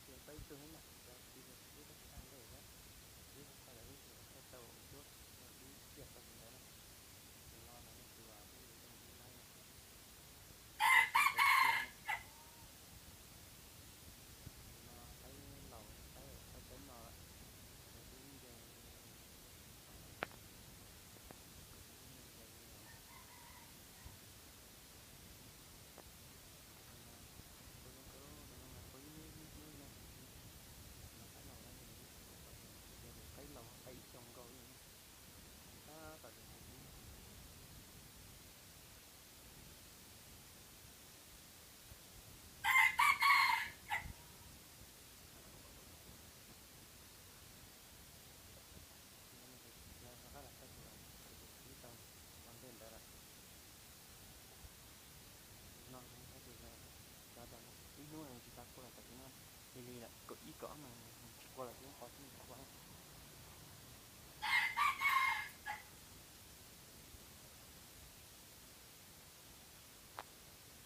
Ib tug ib mas cov txiv tus ib tug tsis tau ntej thiab, ib qho lawv ib tug tau cuab ib tiam tau tus ntawd na. Tus no mas yog tus peb yuav coj mus ib laib na. Tus no qaib laus, qaib, qaib peb no lawm, tus ib nce no, tus ib nce li no. Tus no, tus no mas kuj ib hnub ib hnub no, tus no qaib laus na, ib hnub kuv pom tias tus qaib laus qaib ib xyoos nkaus li na, tab tom tus no ib hnub. Yog rov qab los thaij tus, tus tus txiv tau ua ntej ntawd lawm. No kuv thaij tus cov tas ib hnub no tsis tau qua los tam sim no, li li lawm kaum ib kaum ob mas tsis qua los tsis qua xwb, tsis qua na.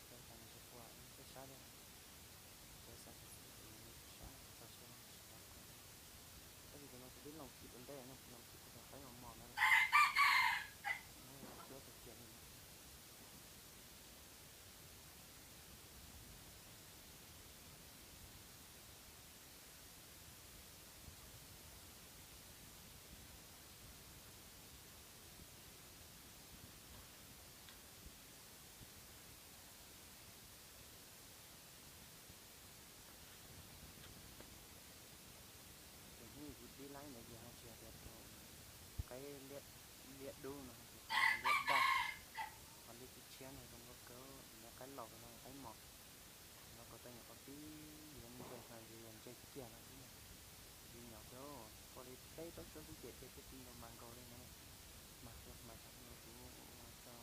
Cov tas no tsis qua, peb sab li, cov xav tsis xwb ces tsis sab, tsis tau sab, tsis tau qua. Tab sis tus no kuv twb loos khib ua ntej na, loos khib kuv tus qaib mos mos ntawd lawm. Cuab kawg kiag li no. Tus hnub kuv dib laib ntawd ces ho tsis hais tias tus qaib liab dub no, tus qaib liab daj, ho liab tshiab tshiab no zoo nkauj kawg, tus no qaib laus, tus no qaib mos. Tus no kom tau nyuam qhuav pib yuav nce no, yus yuav nce kiag no xwb na. Yus nyom kawg, qua li peb plaub suab xwb ces dej twb pib nkaus mas nkaus li no na. Mas kuv mas tsam no kuv tso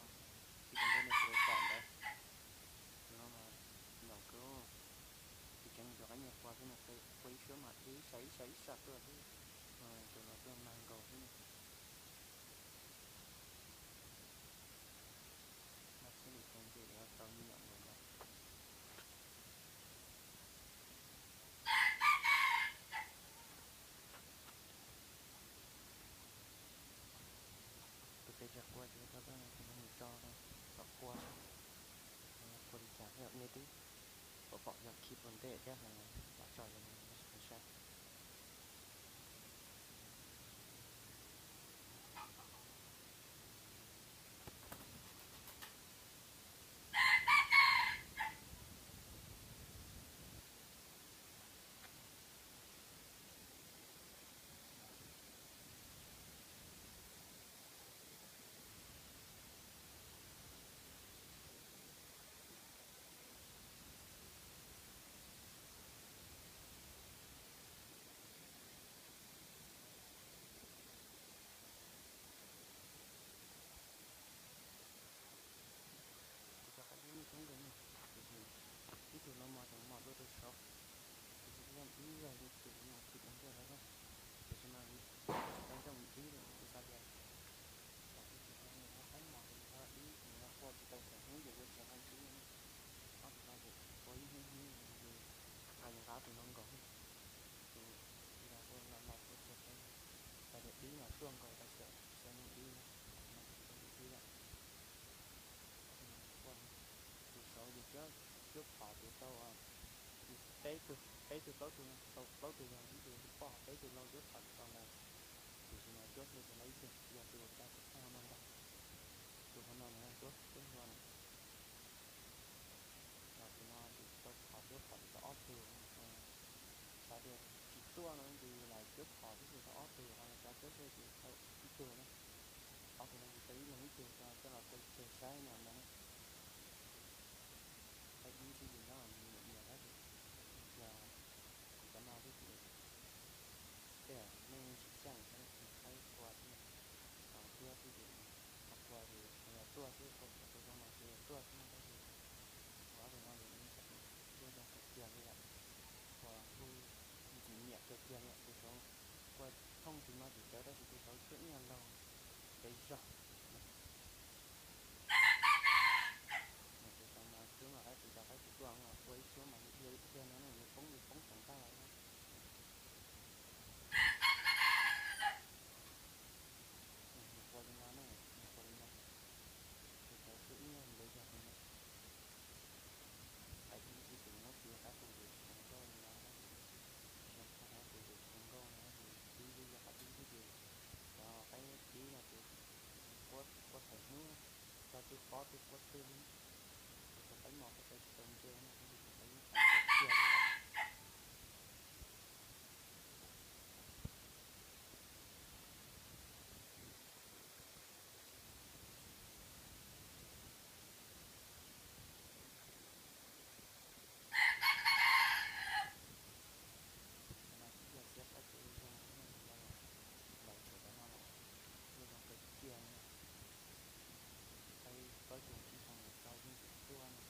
khib ua ntej no kuv pom ntawd. Tus no mas nyom kawg, tsis tseev tus qaib nyiag qua xwb na, qua ib suab mas ib sab ib sab ib sab tuaj xwb. Tus no tuaj mag nkaus xwb na. Mas thiaj li tau nce tau me nyuam nkaus ntag. Tus pes tsawg qua ces tau, tus no mus tso tau, txom qua, qua li cas thiab nej twb pom pom yog khib ua ntej thiab ho lam tso yog no tab sis kuv saib. Kuv cov qaib dub yeej coob kawg ne, tiam sis ib tug no mos tseem mos dua tus saud, tiam sis kuv yeej ib yam li tus kuv nyob khib ua ntej lawm thiab. Tiam sis mas kuv tsis tau coj mus dib li kuv xav tias tsam tus no nws ho qaib mos ces nws ho dib, nws ho qua tsis tau txhua hnub ces yuav tsis ho dib li. Ob tug no ces qua ib hnub ib hnub ces nqa yuav nqa ob tug no nkaus xwb. Tus los los ua tiag xwb, xav tias dib mas tuaj nkaus tab sis tsis tau zoo dib na, no ces tsis tau zoo dib lawm. Tus saud ces cuab phom ces tau peb tug, peb tug plaub tug, tau plaub tug yog ib tug poj, peb tug lau cuab phom ces tau ntawd. Tiam sis mas cuab hlo ces lau ib tug, yog tus uas cov tus poj no ntag. Tus hauv no na, cuab, cuab hlo na. Ho tus no ces tau phom, cuab phom ces tau ob tug. Xav tias tsis tuaj no ces yus lam cuab phom xwb ces tau ob tug, ho cov cuab hlo ces tau ib tug na. Ob tug no ces tau ib leeg ib tug, coj los tso tseg saib no ntag na. Qaib dib xwb ces nyob nyiam nyiam tab sis yog kuv cov no xwb ces tej zaum nej tsis xyeej, qaib qua xwb, ho cuab xwb ces ho qua ces tseem yog tuaj xwb, qua phom tau zoo no ces yog tuaj xwb no tab sis kuv ob tug no ces ib txhais tes cuab zoo kawg kiag li lawm. Qua kuj ntxim nyiam kawg kiag li, tus saud qua thooj tus no tsis tsawg tab sis tus saud cuab ib nyuag laug ntev zog. Ces tau mas cuab mas qaib tus, cov qaib tus tuaj mas qua ib suab mas dhia dhia no ne, yuav poob ces poob tag tag lawm. Ob tug quaj twg li, tus qaib mos qaib tau tsis tau ntse no, tus qaib mos qaib tau kiag li. Cov no tsis yog xiab qaib tau zoo, cov no los, los txog cov no los, zoo kawg kiag li. Qaib plaub caug tsib xyoo los tau yeej tsis tuaj no.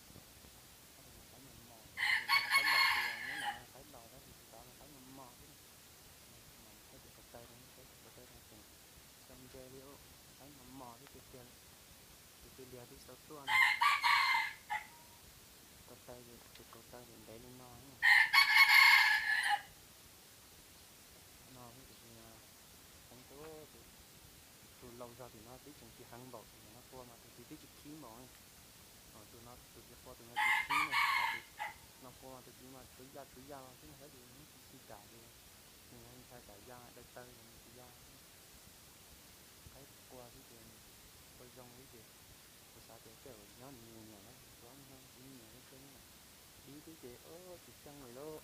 Ob tug no qaib mos mos, qaib laus, tus nyob ntawm no qaib laus tab sis tus tod no qaib mos mos xwb na. Mas thaij cov ko taw rau nej saib, cov ko taw no tseem tsis tau ntse li, qaib mos mos xwb tiag tiag li. Tus twg liag twb tsis tau tuaj no. Ko taw ces tus ko taw ces ntev li no. No tiam sis heev, tus laus zog tim no twb tseem tsis heev npaum tus no qua mas tus twg twb tsis khib npaum. Tus no tus twg qua tus no tsis khib na, tus no qua tus twg mas tsuav ya tsuav ya xwb no, tab sis nws tsis xis dam ces nws ntshai dam ya, dai taw ces nws tsis ya. Qaib qua xwb ces qua zoo xwb ces kuv xav tias tej zaum nyob nws nyiam nyiam na, kuv ob niag no kuv nyiam nyiam xwb na. Dib twb ces tsis xyeej li lauj.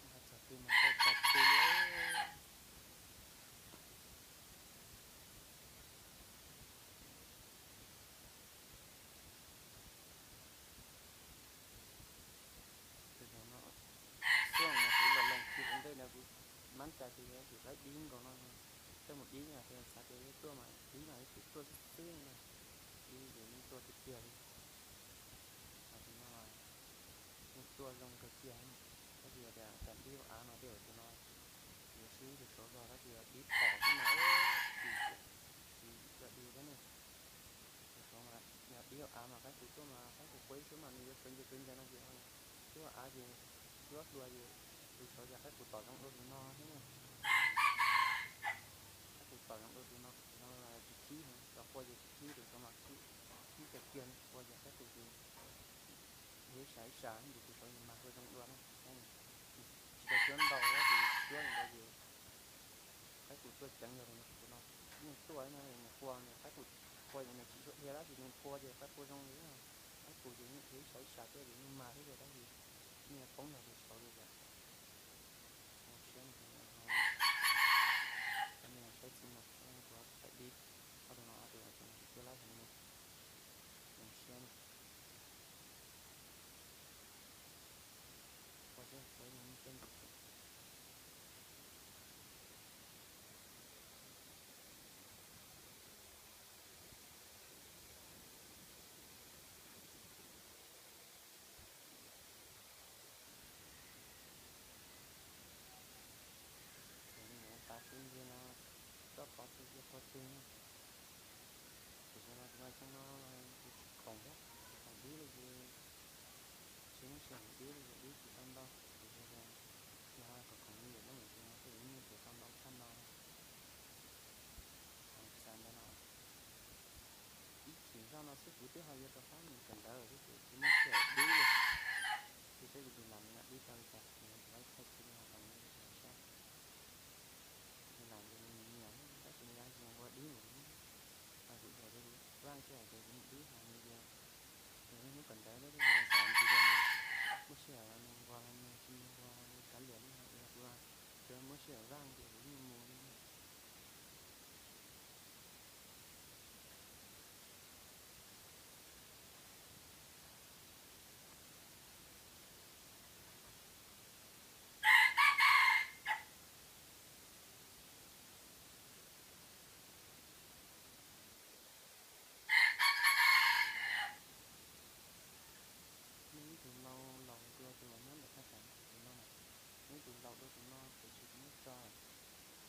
Nqa txog twg mas tau txog twg li. Tus no, xuaj no kuv los lees khij ua ntej no kuv mab cai tias yuav tsum laib dib nkaus no, coj mus dib no ces xav tias yuav tuaj mas dib no yuav tsum tuaj xwb xwb no. Dib ces yeej tuaj tiag tiag li. Tus no yeej tuaj zoo kawg kiag, tab sis yog tias cas dib ua av no tej zaum tus no yuav swb tus saud zog, tab sis yog dib phom xwb no, tsis yog dib thiab ne. Tus saud mas yog dib ua av mas qaib qus tuaj mas qaib qus qua ib suab mas nws yuav sawv ncaws sawv ncaws no ces dib ua av ces suab hlua ces tus saud ces qaib qus tom zoo dua tus no thiab ne. Qaib qus tom zoo dua tus no, tus no tsis khib heev, cov qua ces tsis khib, tus saud mas khib, khib kawg kiag, qua ces qaib qus ces ib sab ib sab ces tus saud ces mag hlua zoo dua na. Tsis tau suab ntau, tab sis suab li ntawd ces qaib qus tuaj ceev yog tus no, tus no yeej tuaj no, nws qua, nws qaib qus qua ces nws tsis suav dhia tab sis nws qua ces qaib qua zoo li. Qaib qus ces yeej dhia ib sab ib sab tuaj ces yeej mag thiab, tab sis yeej poob yog tus saud li lawm. Zoo siab no, saib txij no, kuv thaij dib, ob tug no ob tug tseem tsis tshua laib heev li. Zoo siab no. Ua siab saib no, siab ntxim. Ces mus tas twg ntawd no, txoj pov twg cia qhov twg. Tiam sis mas tus no xyoo no kuv tsis khoom thiab, tsis khoom dib li ces tsis muaj sij hawm dib li ces dib tsis tau ntau. Tiam sis yog khoom khoom me nyuam lawm ces tej zaum yeej yuav tau ntau tshaj no. Xav ntawd no, ib chim zoj no xwb kuv twb ho yuav rov qab mus kawm ntawv thiab ces tsis muaj sij hawm dib li. Ces saib kuv tus lam nws yuav dib tau li cas, kuv thaij txij li no rau nej sawv daws saib. Kuv tus lam ces nws nyiam nyiam, tab sis nws yuav ua dib mus. Mas kuv ib yam li kuv vaj sij hawm ces kuv mus dib, ho nws ces nws yeej hnub kawm ntawv thiab, tab sis xav tias nws muaj sij hawm los nws nquag, los nws tsis nquag los nws kav liam li, ho kuv los tsuas muaj sij hawm vaj ces kuv yeej mus li. Muaj ib tug laus laus dua tus nyob ntawm thaj tsam tus no na. Muaj ib tug laus dua tus no tiam sis kuv muab tso,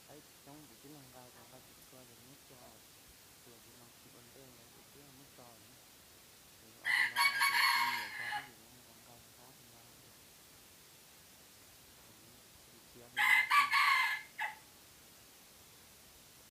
qaib coob kuv tib leeg nqa ces nqa tsis txhua ces kuv muab tso.